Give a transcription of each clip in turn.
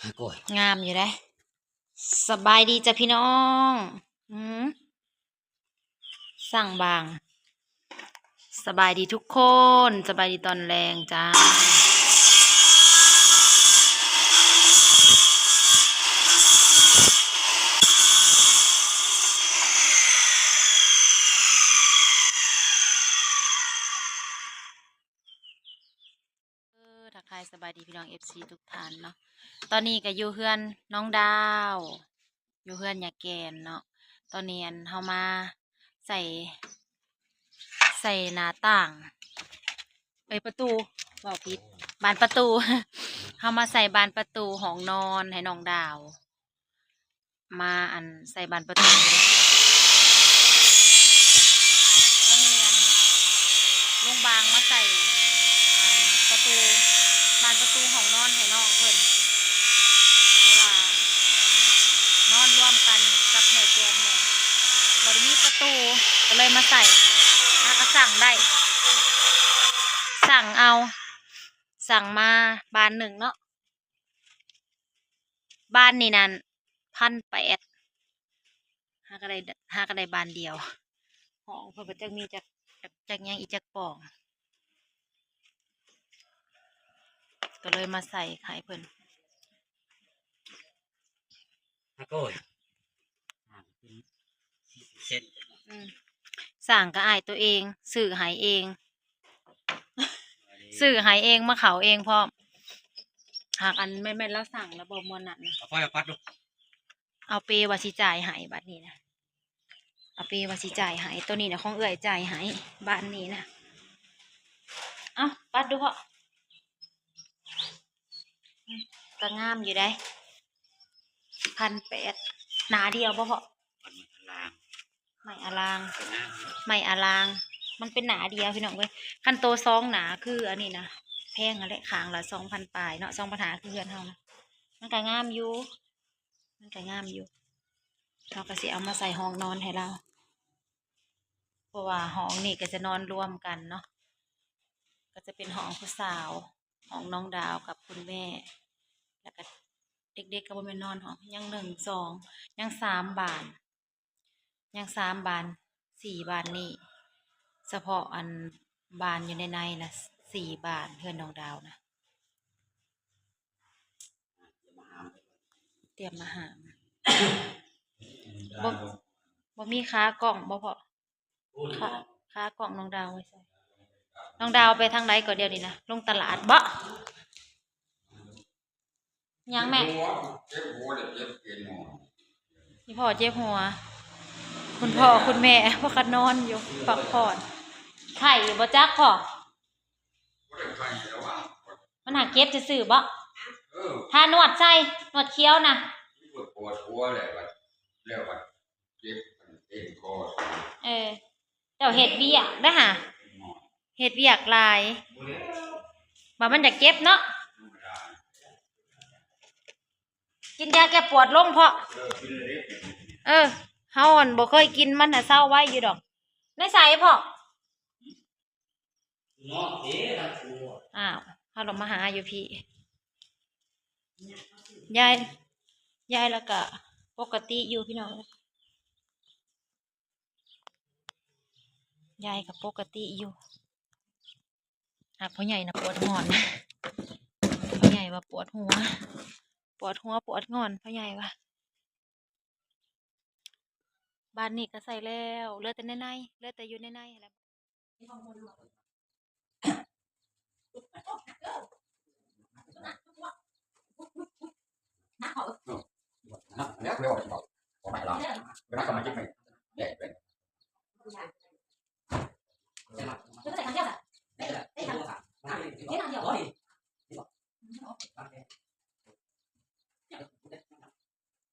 โอ้ย งามอยู่เด้ สบายดีจ้ะพี่น้อง อืม สั่งบาง สบายดีทุกคน สบายดีตอนแลงจ้า เออ ทักทายสบายดีพี่น้อง เอฟซี ทุกท่านเนาะ ตอนนี้ก็อยู่เฮือนน้องดาว อยู่เฮือนย่าแกนเนาะ ตอนนี้อัน เฮามาใส่ ใส่หน้าต่าง เอ้ย ประตู เว้าผิด บานประตู เฮามาใส่บานประตูห้องนอนให้น้องดาว มาอันใส่บานประตู ตอนนี้อันลุงบางมาใส่ อันประตู บานประตูห้องนอนให้น้องเพิ่น เพราะว่านอนรวมกันกับแม่แกนแม่ บ่ได้มีประตู ก็เลยมาใส่ หาก็สั่งได้ สั่งเอา สั่งมาบานหนึ่งเนาะ บานนี้นั่น พันแปด หาก็ได้ หาก็ได้บานเดียว ห้องเพิ่นก็จักมีจัก จักหยังอีกจักป่อง ก็เลยมาใส่ให้เพิ่น โอ้ย เส้น อืม สร้างก็อ้ายตัวเอง ซื้อให้เอง ซื้อให้เอง มาเข้าเองพร้อม หากอันแม่นๆ ลาวสั่งแล้วบ่ม่วนนั่นนะ เอาไฟมาปัดดู เอาเปว่าสิจ่ายให้บัดนี้นะ เอาเปว่าสิจ่ายให้ ตัวนี้นะของเอื้อยจ่ายให้ บานนี้นะ เอ้า ปัดดูเถาะ อืม ก็งามอยู่เด้ พันแปด หนาเดียวบ่เถาะ ไม้อะลาง ไม้อะลาง มันเป็นหนาเดียวพี่น้องเอ้ย คันโตสองหนาคืออันนี้นะ แพงหั้นแหละ ข้างละสองพันปลายเนาะ สองพันห้า คือเฮือนเฮานะ มันก็งามอยู่ มันก็งามอยู่ เฮาก็สิเอามาใส่ห้องนอนให้ลาว เพราะว่าห้องนี้ก็จะนอนรวมกันเนาะ ก็จะเป็นห้องผู้สาว ห้องน้องดาวกับคุณแม่ แล้วก็เด็กๆ ก็บ่แม่นนอนห้อง ยังหนึ่ง สอง ยังสามบาน ยังสามบาน สี่บานนี้ เฉพาะอันบานอยู่ในในนะ สี่บาน เฮือนน้องดาวนะ เตรียมมาหาม บ่ บ่มีขากล้องบ่พ่อ ขา ขากล้องน้องดาวไว้ใส น้องดาวไปทางใดก่อนเดี๋ยวนี้นะ ลงตลาดบ่ ยังแม่ เจ็บหัว เจ็บหัว เจ็บหัว อีพ่อเจ็บหัว คุณพ่อคุณแม่พากันนอนอยู่ พักผ่อน ไข้อยู่บ่จักพ่อ บ่ได้ไข้แล้ววะ มันหาเจ็บซื่อๆบ่ เออ ทานวดใส่ นวดเขียวนะ ปวด ปวดหัวแล้วบัด แล้วบัด เจ็บเอ็นคอ เออ เจ้าเฮ็ดเวียกเด้อหา เฮ็ดเวียกหลาย บ่ามันอยากเจ็บเนาะ กินยาแก้ปวดลงเพาะ เออ เฮาอันบ่เคยกินมันน่ะเซาไวอยู่ดอก ในไสเพาะ อ้าว เฮาลองมาหาอยู่พี้ ยาย ยายแล้วก็ปกติอยู่พี่น้อง ยายก็ปกติอยู่ หากพ่อใหญ่น่ะปวดงอน พ่อใหญ่ว่าปวดหัว ปวดหัวปวดงอน พ่อใหญ่ว่า บ้านนี้ก็ใส่แล้ว เหลือแต่ในใน เหลือแต่อยู่ในในหั้นแหละ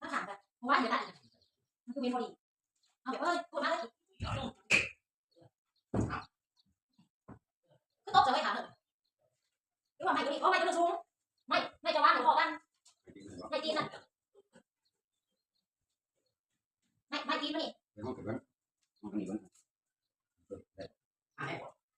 มันถามแบบ เพราะว่าเดี๋ยวตัดอีก มันคือเมนพอดี เอาแบบ เอ้ย พูดมาเลย คือตกใจไว้ถามเลย หรือว่าไม่ตัวนี้ เพราะไม่ตัวนี้สูง ไม่ ไม่จะวางหรือพอกัน ไม่ตีนนั่น ไม่ ไม่ตีนมานี่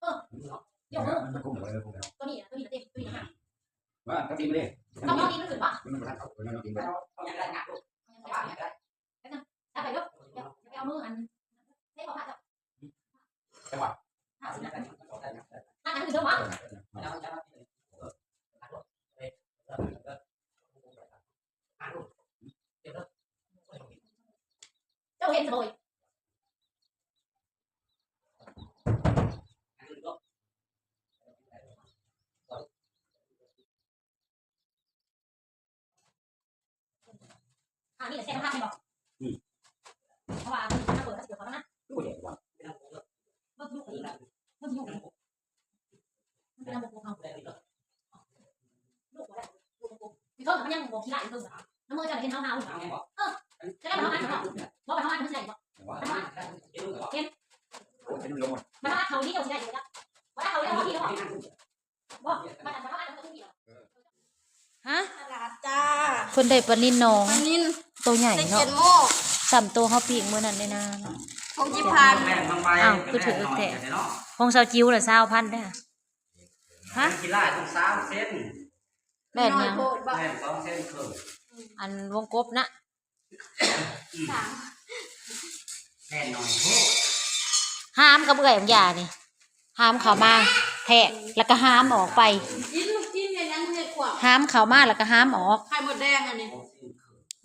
เออ เดี๋ยว เออ ตัวนี้อ่ะ ตัวนี้ก็เต็ม ตัวนี้ก็ห้า ว่าตัดตีนมาดิ ຕ້ອງເອົາດີມັນຂຶ້ນບໍ່? ມັນບໍ່ທັນເຂົ້າ ເອີ ມັນກິນໄປ ເອົາຫຍັງກໍໄດ້ ແປັບໜຶ່ງ ແປັບໜຶ່ງ ຈັບໄປເດີ ຢ່າ ຢ່າໄປເອົາມືອັນ ເທຂອງພະເຈົ້າ ຈັງຫວະ ມັນອັນອື່ນເດີບໍ່? ເຈົ້າເຫັນສະໂບຍ? ອັນນີ້ແຫຼະແຊບຄັກແມ່ນບໍ່? ອືມ ເພາະວ່າມັນເປີດ ມັນຊິເປີດເຂົ້ານຳ ຄືບໍ່ແດກວ່າ ເບິ່ງດູ ເບິ່ງດູ ມັນເປັນລະບົບຂອງເຮົາ ລູກບໍ່ໄດ້ ລູກບໍ່ ເທິງມັນຍັງບໍ່ຂີ້ຮ້າຍເທິງ ນຳເມືອເຈົ້າເຫັນເຮົາຫາວ ເອີ ຈະໄດ້ມາເຮົາອັດເນາະ ບໍ່ວ່າເຮົາອັດມັນຊິໄດ້ບໍ່? ເຫັນ ມັນເອົາອັດເຂົານີ້ເຈົ້າຊິໄດ້ຢູ່ ບໍ່ໄດ້ເຂົາເລີຍ ບໍ່ ຮະ ຕະຫຼາດຈ້າ ເພິ່ນໄດ້ປານິນໜອງ ປານິນ ໂຕໃຫຍ່ເນາະ ໄດ້ເຈັດໂມ ສ່ຳໂຕເຮົາປີ້ງມື້ນັ້ນໃນນາ ຫົກສິບພັນ ອ້າວ ຄືຖືກແທ້ ຂອງສາວຈິ້ວລະຊາວພັນເດ້ ຮະ ກິລາຕ້ອງສາມເຊັນ ແມ່ນຫຍັງ ນ້ອຍໂພດບໍ່ ແມ່ນສອງເຊັນເຄິ່ງ ອັນວົງກົບນະ ແມ່ນໜ້ອຍໂພດ ຫາມກັບເອື້ອຍບັກຢານີ້ ຫາມເຂົ້າມາແທກ ແລ້ວກໍຫາມອອກໄປ ກິນລູກກິນແມ່ນຫຍັງເຮັດຂວາງ ຫາມເຂົ້າມາແລ້ວກໍຫາມອອກ ໄຂ່ມົດແດງອັນນີ້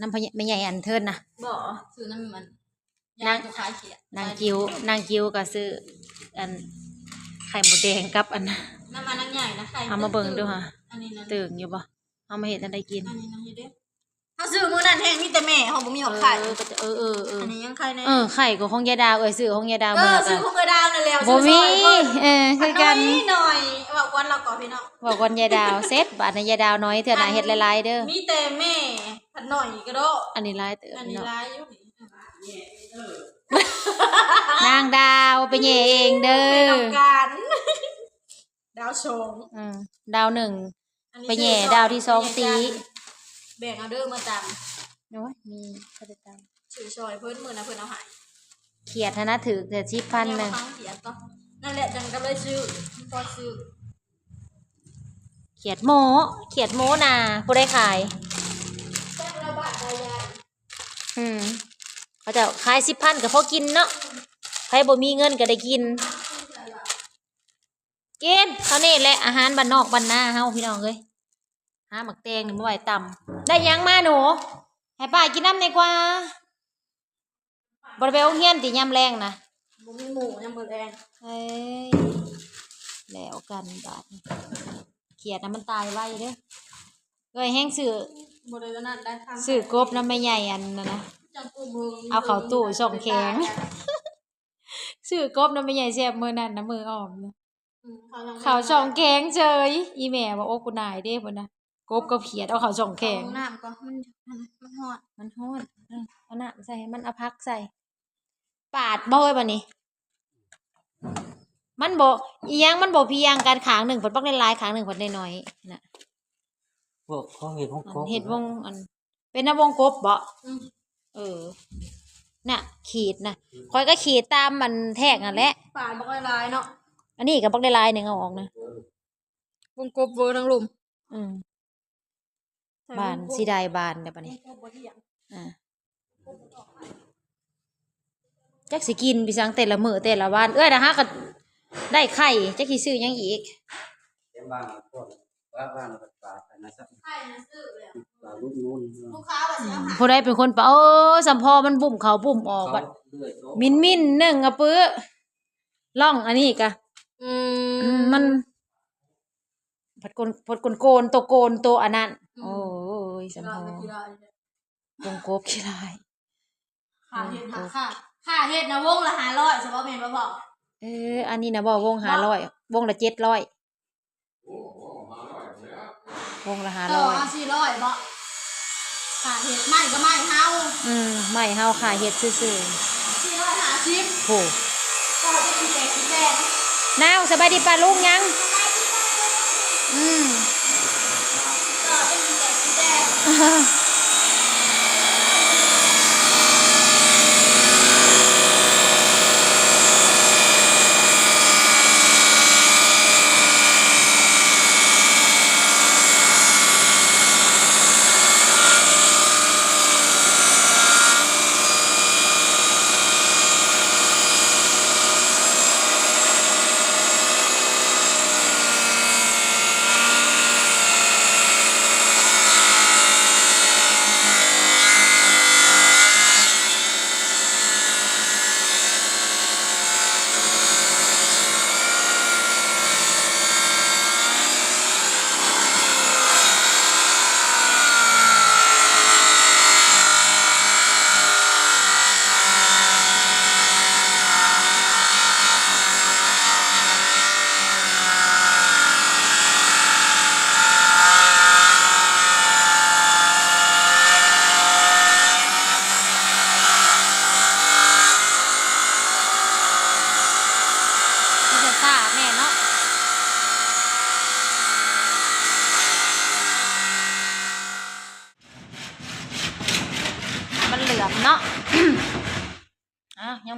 ນຳພໍ່ໃຫຍ່ ແມ່ໃຫຍ່ອັນເທີນນະ ບໍ່ ຊື້ນຳມັນ ນາງ ຍາຍຕົວຂາຍຂຽດ ນາງຈິ້ວ ນາງຈິ້ວກໍຊື້ອັນໄຂ່ມົດແດງກັບອັນ ນຳມານາງໃຫຍ່ນະ ໄຂ່ ເອົາມາເບິ່ງດູຫາ ອັນນີ້ນະ ເຕີງຢູ່ບໍ່? ເຮົາມາເຮັດແນວໃດກິນ ອັນນີ້ນະ ເຮັດເດ້ ເຮົາຊື້ມື້ນັ້ນແຮງມີແຕ່ແມ່ ເຮົາບໍ່ມີຮອດໄຂ່ ເອີ ເອີ ເອີ ອັນນີ້ຍັງໄຂ່ແດ່ ເອີ ໄຂ່ກໍຂອງຍາຍດາວ ເອື້ອຍຊື້ຂອງຍາຍດາວ ເອີ ຊື້ຂອງເອື້ອຍດາວນັ້ນແລ້ວ ບໍ່ມີ ເອີ ຄືກັນ ໜ້ອຍ ເວົ້າກ່ອນລາວກໍພີ່ນ້ອງ ເວົ້າກ່ອນຍາຍດາວ ເສັດບາດນີ້ຍາຍດາວນ້ອຍ ເທື່ອໜ້າເຮັດຫຼາຍໆເດີ ມີແຕ່ແມ່ພັດໜ້ອຍກະໂດະ ອັນນີ້ຫຼາຍເຕີບ ອັນນີ້ເນາະ ຫຼາຍຢູ່ນີ້ ນາງດາວໄປແຍ່ເອງເດີ ໄປນຳກັນ ດາວສອງ ອືມ ດາວໜຶ່ງ ອັນນີ້ ໄປແຍ່ ຊື້ສອງ ດາວທີສອງຕີ ແບ່ງເອົາເດີ ມາຕຳ ໂອ້ຍ ມີ ກໍໄດ້ຕຳ ຊື້ຊ່ອຍເພິ່ນ ມື້ນັ້ນເພິ່ນເອົາໃຫ້ ຂຽດຫັ້ນນະ ຖືກແຕ່ສິບພັນໜຶ່ງ ຂຽດກໍ ນັ້ນແຫຼະ ຈັ່ງກໍເລີຍຊື້ ພໍຊື້ ຂຽດໝໍ ຂຽດໝໍນາ ຜູ້ໃດຂາຍ ແຕ່ລະບາດລະຍາຍ ອືມ ເຂົາເຈົ້າຂາຍສິບພັນກໍພໍກິນເນາະ ໃຜບໍ່ມີເງິນກໍໄດ້ກິນ ກິນ ເທົ່ານີ້ແຫຼະ ອາຫານບ້ານນອກບ້ານນາເຮົາ ພີ່ນ້ອງເອີຍ ຫາໝາກແຕງນີ້ມາໄວ້ຕຳ ໄດ້ຫຍັງມາໜູ? ໃຫ້ປ້າກິນນຳແດ່ກວ່າ ບໍ່ໄດ້ໄປໂຮງຮຽນຕິຍາມແລງນະ? ບໍ່ມີໝູ່ຍາມມື້ແລງ ເອີຍ ແລ້ວກັນບາດນີ້ ຂຽດນະມັນຕາຍໄວເດ້ ເອີຍ ແຮງຊື້ ບໍ່ໄດ້ອັນນັ້ນໄດ້ ຊື້ກົບນຳແມ່ໃຫຍ່ອັນນັ້ນນະ ເອົາເຂົ້າຕູ້ຊ່ອງແຂງ ຊື້ກົບນຳແມ່ໃຫຍ່ແຊບມື້ນັ້ນນະ ມື້ອອມນະ ອືມ ເຂົ້າຊ່ອງແຂງເສີຍ ອີ່ແມ່ວ່າ ໂອ້ ກູນາຍເດ້ ພຸ້ນນະ ກົບກັບຂຽດ ເອົາເຂົ້າຊ່ອງແຂງ ເຂົ້າຫ້ອງນ້ຳກ່ອນ ມັນ ມັນຮ້ອນ ມັນຮ້ອນ ເອີ ເອົານ້ຳໃສ່ໃຫ້ມັນ ເອົາຜັກໃສ່ ປາດບໍ່ເຮີ້ຍ ບາດນີ້ ມັນບໍ່ ອີ່ຫຍັງ ມັນບໍ່ພຽງກັນ ຂ້າງໜຶ່ງເພິ່ນບັກຫຼາຍໆ ຂ້າງໜຶ່ງເພິ່ນນ້ອຍໆ ນະ ພວກເຂົາເຮັດວົງກົບ ເຮັດວົງ ອັນ ເປັນນະວົງກົບບໍ່? ອືມ ເອີ ນະ ຂີດນະ ຂ້ອຍກໍຂີດຕາມອັນແທກຫັ້ນແຫຼະ ປາດບັກຫຼາຍໆເນາະ ອັນນີ້ກໍບັກຫຼາຍໆໜຶ່ງເອົາອອກນະ ວົງກົບເວີທັງລຸ່ມ ອືມ ບານ ຊິໄດ້ບານແລ້ວບາດນີ້ ອ່າ ຈັກຊິກິນໄປສັງແຕ່ລະມື້ແຕ່ລະວັນ ເອື້ອຍນະຫາກໍໄດ້ໄຂ່ ຈັກຊິຊື້ຫຍັງອີກ ເຫັນບາງຄົນວ່າ ວ່າປາດອັນນັ້ນຊະ ປາດລູກນູນ ອືມ ຜູ້ໃດເປັນຄົນປາດ ໂອ້ ສຳພໍມັນບຸ້ມເຂົ້າບຸ້ມອອກ ບາດ ເລືອດອອກ ມິນໆ ໜຶ່ງອະປຶ ລ່ອງອັນນີ້ກະ ອືມ ອືມ ມັນ ພັດໂກນ ພັດໂກນໂກນ ໂຕໂກນ ໂຕອັນນັ້ນ ອືມ ໂອ້ຍ ສຳພໍ ວົງກົບຂີ້ຮ້າຍ ຄ່າເຮັດ ຄ່າ ຄ່າເຮັດນະວົງລະຫ້າຮ້ອຍ ສະເພາະແມ່ນບໍ່ພໍ່? ເອີ ອັນນີ້ນະບໍ່ ວົງຫ້າຮ້ອຍ ວົງລະເຈັດຮ້ອຍ ວົງລະຫ້າຮ້ອຍ ຕໍ່ເອົາສີ່ຮ້ອຍບໍ່? ຄ່າເຮັດ ໄມ້ກໍໄມ້ເຮົາ ອືມ ໄມ້ເຮົາຄ່າເຮັດຊື່ໆ ສີ່ຮ້ອຍຫ້າສິບ ໂຫ ຕໍ່ເປັນແປດສິບແປດ ນາວ ສະບາຍດີປ້າລຸງຍັງ? ອືມ ຕໍ່ເປັນແປດສິບແປດ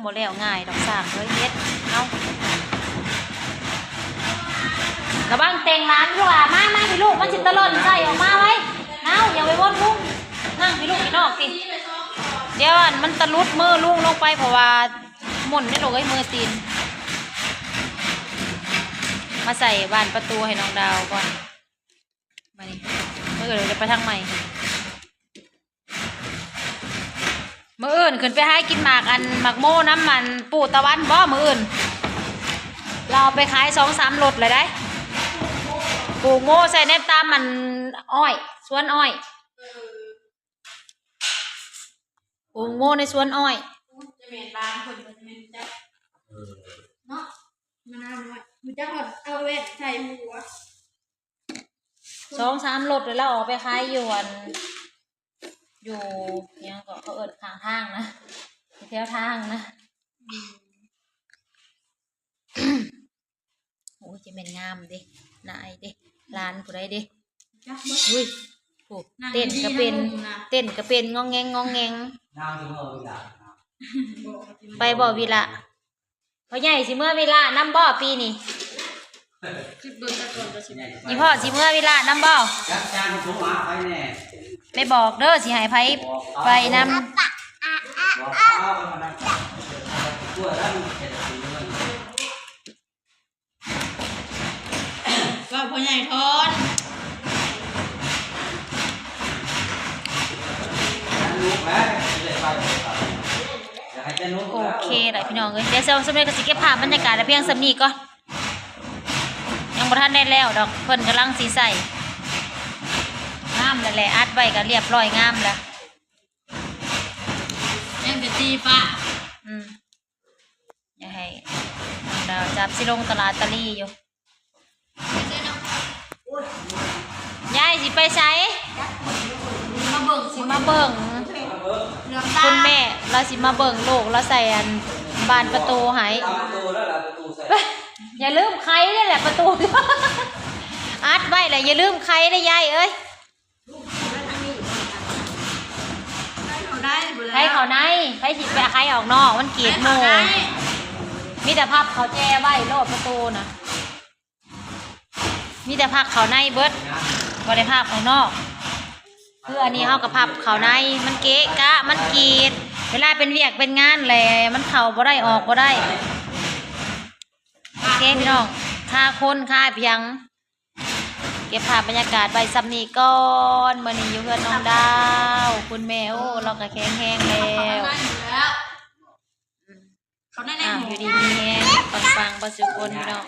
ບໍ່ແລ້ວງ່າຍດອກ ສ້າງເອີຍ ເຮັດເອົາ. ລະວັງແຕ່ງຫຼານລູກຫຼານ ມາ ມາພີ່ລູກ ມັນຊິຕະລ່ອນໃສ່ອອກມາໄວ້. ເອົາ ຢ່າໄປວົນລຸງ ນັ່ງພີ່ລູກ ຢູ່ນອກພີ່. ດຽວອັນມັນຕະຫຼຸດມືລຸງລົງໄປ ເພາະວ່າໝຸ່ນເດ້ລູກເອີຍ ມືຕີນ. ມາໃສ່ບານປະຕູໃຫ້ນ້ອງດາວກ່ອນ. ມານີ້ ມື້ອື່ນເຮົາຈະໄປທາງໃໝ່. ມື້ອື່ນຂຶ້ນໄປຫາກິນໝາກ ອັນ ໝາກໂມນຳ ອັນ ປູຕາວັນບໍ ມື້ອື່ນ. ລາວເອົາໄປຂາຍສອງສາມລົດແລ້ວໃດ໋. ປູໂມໃສ່ໃນຕາມ ອັນ ອ້ອຍ ສວນອ້ອຍ. ປູໂມໃນສວນອ້ອຍ. ຈະແມ່ນບາງຄົນກໍຈະແມ່ນຈັກ ເອີ ເນາະ ມະນາວນ້ອຍ ຮູ້ຈັກວ່າເອົາແວ່ນໃສ່ຫົວ. ສອງສາມລົດແລ້ວ ລາວເອົາໄປຂາຍຢູ່ ອັນ ຢູ່ຫຍັງເກາະ ເຂົາເອີ້ນຂ້າງທາງນະ ຢູ່ແຖວທາງນະ. ອືມ ໂອ້ຍ ຈະແມ່ນງາມເດ້ ນາຍເດ້ ຫຼານຜູ້ໃດເດ້. ຈັກເບິດ ອຸ້ຍ ໂອ້ ນັ່ງ ເຕັ້ນກໍເປັນ ດີໆ ນະ ເຕັ້ນກໍເປັນ ງອງແງງ ງອງແງງ. ນາງຊິເມືອວິລະ ໄປບໍ່ວິລະ? ພໍ່ໃຫຍ່ຊິເມືອວິລະນຳບໍ່ປີນີ້? ຄິດເບິ່ງຊະກ່ອນວ່າຊິ ອີພໍ່ຊິເມືອວິລະນຳບໍ່? ຈັກຈານໂທຫາໃຜແດ່ ໄປບອກເດີ ຊິໃຫ້ໃຜໄປນຳ. ບອກເຂົາ ເວົ້າພໍ່ໃຫຍ່ທອນ ໂອເຄລະພີ່ນ້ອງເອີຍ ດຽວສຳເລັດກໍຊິເກັບພາບບັນຍາກາດໄວ້ພຽງສ່ຳນີ້ກ່ອນ. ຍັງບໍ່ທັນໄດ້ແລ້ວດອກ ເພິ່ນກຳລັງຊິໃສ່ ງາມແລ້ວແຫຼະ ອັດໄວ້ກໍລຽບຮ້ອຍງາມແລ້ວ. ຍັງແຕ່ຕີປະ ອືມ ຢ່າໃຫ້ນ້ອງດາວຈັບ ຊິລົງຕະຫຼາດຕະລີຢູ່. ຍາຍຊິໄປໃສ? ມາເບິ່ງ ຊິມາເບິ່ງ ຄຸນແມ່ ລາວຊິມາເບິ່ງລູກ ລາວໃສ່ອັນບານປະຕູໃຫ້. ຢ່າລືມໄຂເດ້ແຫຼະປະຕູ ອັດໄວ້ແຫຼະ ຢ່າລືມໄຂເດ້ຍາຍເອີຍ. ໄຂເຂົ້າໃນ ໃຜຊິໄປໄຂອອກນອກ ມັນກຽດໝູ່. ມີແຕ່ພັບເຂົ້າແຈໄວ້ໂລດປະຕູນະ ມີແຕ່ພັບເຂົ້າໃນເບິດ ບໍ່ໄດ້ພັບອອກນອກ. ຄືອັນນີ້ເຮົາກໍພັບເຂົ້າໃນ ມັນເກະກະ ມັນກຽດ ເວລາເປັນວຽກເປັນງານແຫຼະ ມັນເຂົ້າບໍ່ໄດ້ອອກບໍ່ໄດ້. ໂອເຄພີ່ນ້ອງ ຄາຄົນຄາພຽງ ເກັບພາບບັນຍາກາດໄວ້ສ່ຳນີ້ກ່ອນ. ມື້ນີ້ຢູ່ເຮືອນນ້ອງດາວ ຄຸນແມ່ ໂອ້ ລາວກໍແຂງແຮງແລ້ວ ເຂົ້າໃນ ອ່າ ຢູ່ດີມີແຮງ ປັງໆ ເບິດສູ່ຄົນພີ່ນ້ອງ.